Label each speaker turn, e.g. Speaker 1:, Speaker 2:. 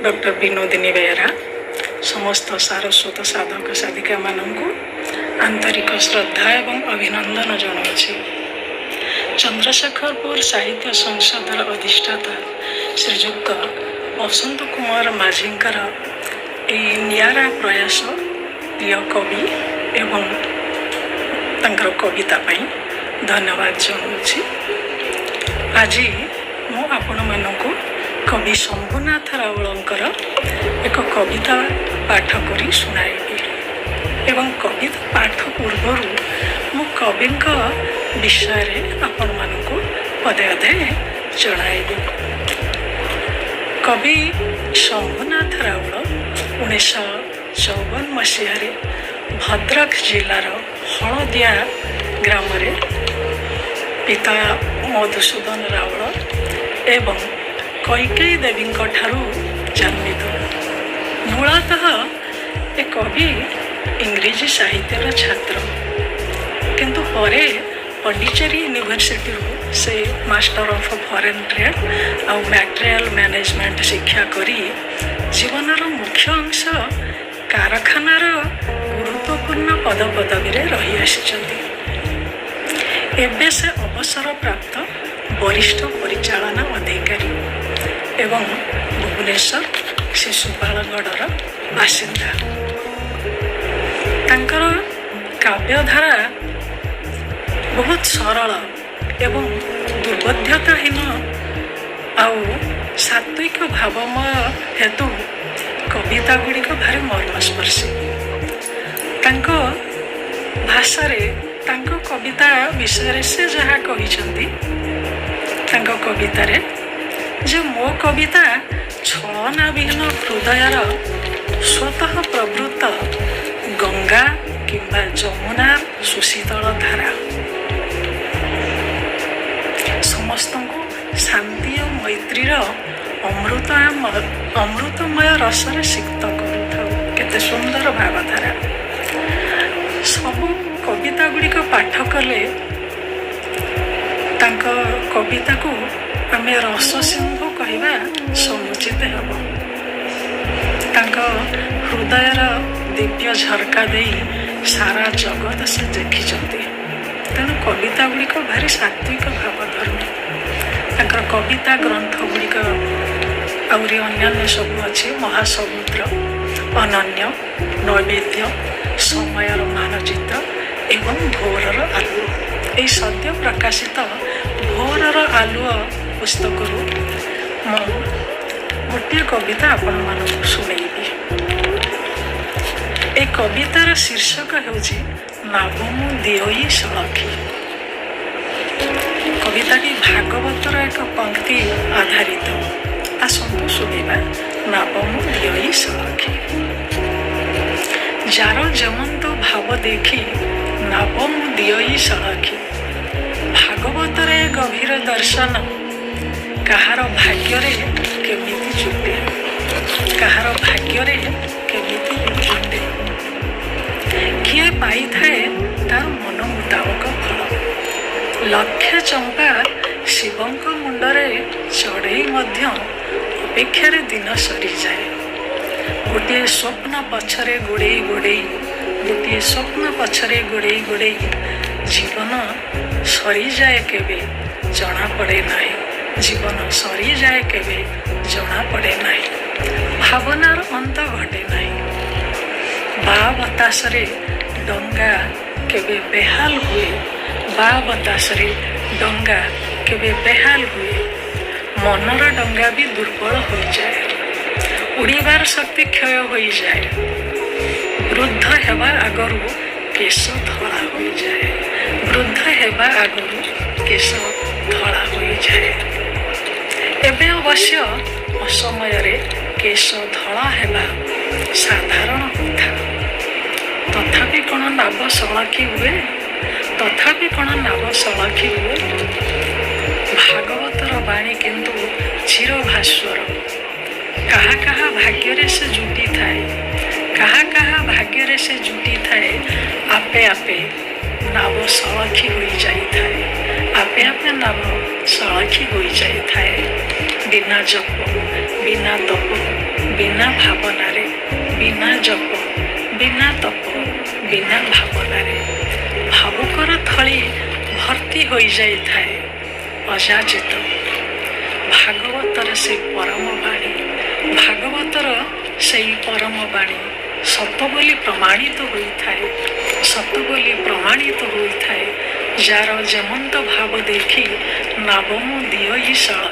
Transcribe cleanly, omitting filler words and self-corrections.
Speaker 1: Doctor Binodini Behera ସମସ୍ତ ସାରସ୍ୱତ ସାଧକ ସାଧିକାମାନଙ୍କୁ ଆନ୍ତରିକ ଶ୍ରଦ୍ଧା ଏବଂ ଅଭିନନ୍ଦନ ଜଣାଉଛି। ଚନ୍ଦ୍ରଶେଖରପୁର ସାହିତ୍ୟ ସଂସଦର ଅଧିଷ୍ଠାତା ଶ୍ରୀଯୁକ୍ତ ବସନ୍ତ କୁମାର ମାଝୀଙ୍କର ଏହି ନିଆରା ପ୍ରୟାସ, ପ୍ରିୟ କବି ଏବଂ ତାଙ୍କର କବିତା ପାଇଁ ଧନ୍ୟବାଦ ଜଣାଉଛି। ଆଜି ମୁଁ ଆପଣମାନଙ୍କୁ କବି ଶମ୍ଭୁନାଥ ରାଉଳଙ୍କର ଏକ କବିତା ପାଠ କରି ଶୁଣାଇବି ଏବଂ କବିତା ପାଠ ପୂର୍ବରୁ ମୁଁ କବିଙ୍କ ବିଷୟରେ ଆପଣମାନଙ୍କୁ ପଦେ ଅଧେ ଜଣାଇବି। କବି ଶମ୍ଭୁନାଥ ରାଉଳ 1954 ମସିହାରେ ଭଦ୍ରକ ଜିଲ୍ଲାର ହଳଦିଆ ଗ୍ରାମରେ ପିତା ମଧୁସୂଦନ ରାଉଳ ଏବଂ କୈକେୟୀ ଦେବୀଙ୍କ ଠାରୁ ଜନ୍ମିତ। ମୂଳତଃ ଏ କବି ଇଂରେଜୀ ସାହିତ୍ୟର ଛାତ୍ର, କିନ୍ତୁ ପରେ ପଣ୍ଡିଚେରୀ ୟୁନିଭର୍ସିଟିରୁ ସେ ମାଷ୍ଟର ଅଫ୍ ଫରେନ୍ ଟ୍ରେଡ୍ ଆଉ ମ୍ୟାଟେରିଆଲ ମ୍ୟାନେଜମେଣ୍ଟ ଶିକ୍ଷା କରି ଜୀବନର ମୁଖ୍ୟ ଅଂଶ କାରଖାନାର ଗୁରୁତ୍ୱପୂର୍ଣ୍ଣ ପଦପଦବୀରେ ରହିଆସିଛନ୍ତି। ଏବେ ସେ ଅବସରପ୍ରାପ୍ତ ବରିଷ୍ଠ ପରିଚାଳନା ଅଧିକାରୀ ଏବଂ ଭୁବନେଶ୍ୱର ଶିଶୁପାଳଗଡ଼ର ବାସିନ୍ଦା। ତାଙ୍କର କାବ୍ୟଧାରା ବହୁତ ସରଳ ଏବଂ ଦୁର୍ବୋଧ୍ୟତାହୀନ ଆଉ ସାତ୍ୱିକ ଭାବମୟ ହେତୁ କବିତା ଗୁଡ଼ିକ ଭାରି ମର୍ମସ୍ପର୍ଶୀ। ତାଙ୍କ ଭାଷାରେ ତାଙ୍କ କବିତା ବିଷୟରେ ସେ ଯାହା କହିଛନ୍ତି ତାଙ୍କ କବିତାରେ ଯେ, ମୋ କବିତା ଛଳନାବିହୀନ ହୃଦୟର ସ୍ୱତଃ ପ୍ରବୃତ୍ତ ଗଙ୍ଗା କିମ୍ବା ଯମୁନାର ସୁଶୀତଳ ଧାରା, ସମସ୍ତଙ୍କୁ ଶାନ୍ତି ଓ ମୈତ୍ରୀର ଅମୃତମୟ ରସରେ ସିକ୍ତ କରୁଥାଉ। କେତେ ସୁନ୍ଦର ଭାବଧାରା! ସବୁ କବିତା ଗୁଡ଼ିକ ପାଠ କଲେ ତାଙ୍କ କବିତାକୁ ଆମେ ରସ ସିନ୍ଧୁ କହିବା ସମୁଚିତ ହେବ। ତାଙ୍କ ହୃଦୟର ଦିବ୍ୟ ଝରକା ଦେଇ ସାରା ଜଗତ ସେ ଦେଖିଛନ୍ତି। ତେଣୁ କବିତା ଗୁଡ଼ିକ ଭାରି ସାତ୍ୱିକ ଭାବଧର୍ମୀ। ତାଙ୍କର କବିତା ଗ୍ରନ୍ଥ ଗୁଡ଼ିକ ଆହୁରି ଅନ୍ୟାନ୍ୟ ସବୁ ଅଛି: ମହାସମୁଦ୍ର, ଅନନ୍ୟ, ନୈବେଦ୍ୟ, ସମୟର ମାନଚିତ୍ର ଏବଂ ଭୋରର ଆଲୁଅ। ଏହି ସଦ୍ୟ ପ୍ରକାଶିତ ଭୋରର ଆଲୁଅ ପୁସ୍ତକରୁ ମୁଁ ଗୋଟିଏ କବିତା ଆପଣମାନଙ୍କୁ ଶୁଣେଇବି। ଏ କବିତାର ଶୀର୍ଷକ ହେଉଛି ନାବ ମୁଁ ଦିଅଇ ସଳଖି। କବିତାଟି ଭାଗବତର ଏକ ପଙ୍କ୍ତି ଆଧାରିତ। ଆସନ୍ତୁ ଶୁଣିବା ନାବ ମୁଁ ଦିଅଇ ସଳଖି। ଯାର ଯେମନ୍ତ ଭାବ ଦେଖି ନାବ ମୁଁ ଦିଅଇ ସଳଖି। ଭାଗବତରେ ଗଭୀର ଦର୍ଶନ କାହାର ଭାଗ୍ୟରେ କେମିତି ଜୁଟେ, କାହାର ଭାଗ୍ୟରେ କେମିତି ଜୁଟେ? କିଏ ପାଇଥାଏ ତାର ମନ ମୁତାବକ ଫଳ? ଲକ୍ଷେ ଚମ୍ପା ଶିବଙ୍କ ମୁଣ୍ଡରେ ଚଢ଼େଇ ମଧ୍ୟ ଅପେକ୍ଷାରେ ଦିନ ସରିଯାଏ। ଗୋଟିଏ ସ୍ୱପ୍ନ ପଛରେ ଗୋଡ଼େଇ ଗୋଡ଼େଇ, ଗୋଟିଏ ସ୍ୱପ୍ନ ପଛରେ ଗୋଡ଼େଇ ଗୋଡ଼େଇ ଜୀବନ ସରିଯାଏ କେବେ ଜଣାପଡ଼େ ନାହିଁ। ଜୀବନ ସରିଯାଏ କେବେ ଜଣାପଡ଼େ ନାହିଁ। ଭାବନାର ଅନ୍ତ ଘଟେ ନାହିଁ। ବା ବତାସରେ ଡଙ୍ଗା କେବେ ବେହାଲ ହୁଏ, ବା ବତାସରେ ଡଙ୍ଗା କେବେ ବେହାଲ ହୁଏ, ମନର ଡଙ୍ଗା ବି ଦୁର୍ବଳ ହୋଇଯାଏ, ଉଡ଼ିବାର ଶକ୍ତି କ୍ଷୟ ହୋଇଯାଏ। ବୃଦ୍ଧ ହେବା ଆଗରୁ କେଶ ଧଳା ହୋଇଯାଏ, ବୃଦ୍ଧ ହେବା ଆଗରୁ କେଶ ଧଳା ହୋଇଯାଏ। ଏବେ ଅବଶ୍ୟ ଅସମୟରେ କେଶ ଧଳା ହେବା ସାଧାରଣ କଥା। ତଥାପି କ'ଣ ନାବ ସଳଖି ହୁଏ? ତଥାପି କ'ଣ ନାବ ସଳଖି ହୁଏ? ଭାଗବତର ବାଣୀ କିନ୍ତୁ ଚିରଭାସ୍ୱର। କାହା କାହା ଭାଗ୍ୟରେ ସେ ଜୁଟିଥାଏ, କାହା କାହା ଭାଗ୍ୟରେ ସେ ଜୁଟିଥାଏ, ଆପେ ଆପେ ନାବ ସଳଖି ହୋଇଯାଇଥାଏ, ଆପେ ଆପେ ନାବ ସଳଖି ହୋଇଯାଇଥାଏ। ବିନା ଜପ, ବିନା ତପ, ବିନା ଭାବନାରେ, ବିନା ଜପ, ବିନା ତପ, ବିନା ଭାବନାରେ। ଭାବୁକର ଥଳି ଭର୍ତ୍ତି ହୋଇଯାଇଥାଏ ଅଯାଚିତ। ଭାଗବତର ସେ ପରମ ବାଣୀ, ଭାଗବତର ସେଇ ପରମ ବାଣୀ ସତ ବୋଲି ପ୍ରମାଣିତ ହୋଇଥାଏ, ସତ ବୋଲି ପ୍ରମାଣିତ ହୋଇଥାଏ। ଯାର ଯେମନ୍ତ ଭାବ ଦେଖି ନାବ ମୁଁ ଦିଅଇ ଶଳ।